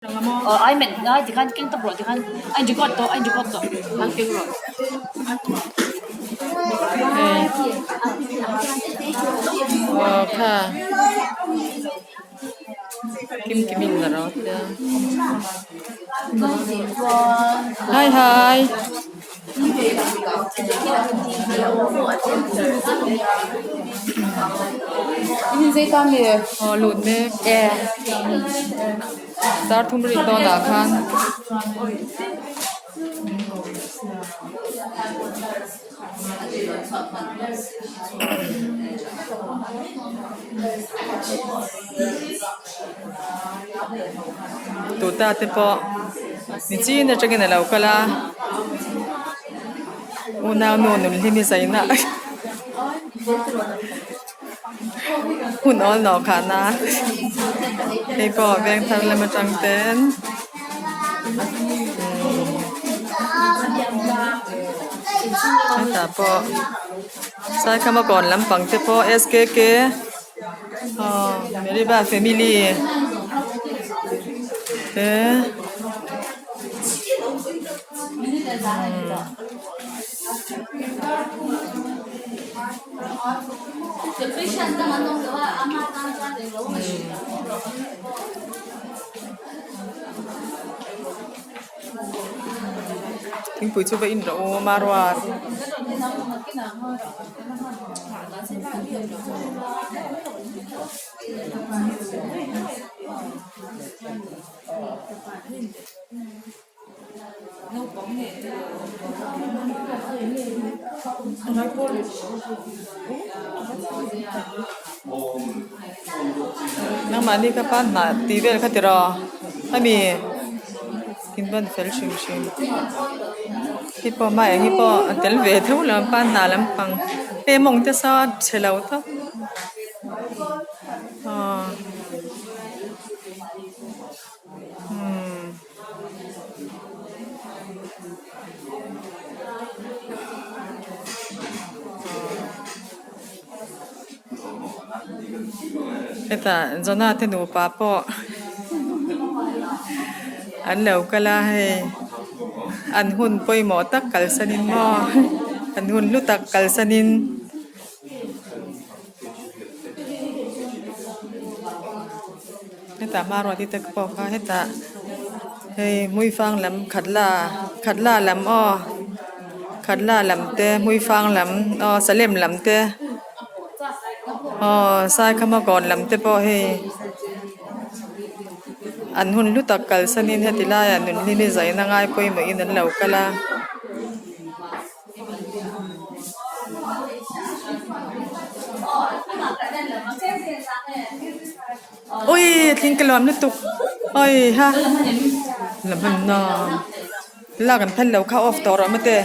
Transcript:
Aw ai men ngai tikhan keng tawp rawh tikhan a in record tawh a in record tawh tikhan keng rawh. Aw kha kim kim in la rawh tia hai hai. Aw lut mek dar thum rik dawn ah khan tuta te pawh nichin atangin a lo kal a unau nu nun hlim hi zaina hun awl nawh khan a hei pawh veng thar lam atang ten hetah pawh saikhama kawn lampang te pawh SKK. Aw Meriba family te thingpui chu va in rawh u maruat. Nangmahni kha pan hnah tih vel kha tiraw ami in ban fel hrim hrim hei pawh hmaiah hi pawh a tel ve tho lo pan hnah lampang hei mawng te saw a chhe lo tawp aw umm. Hetah Jonah te nupa pawh an lo kal a hei an hun pawimawh tak kalsanin maw an hun hlu tak kalsanin. Hetah hmanrua te pawh kha hetah hei hmuifang lam khatla khatla lam aw khatla lam te hmuifang lam aw salem lam te aw saikhama kawn lam te pawh hei an hun hlu tak kalsanin heti laiah nun hlimi zaina ngai pawimawhin an lo kal a. Ui thing ka luam lutuk oi ha la hman na lak an phal lo kha off tawh rawh mate.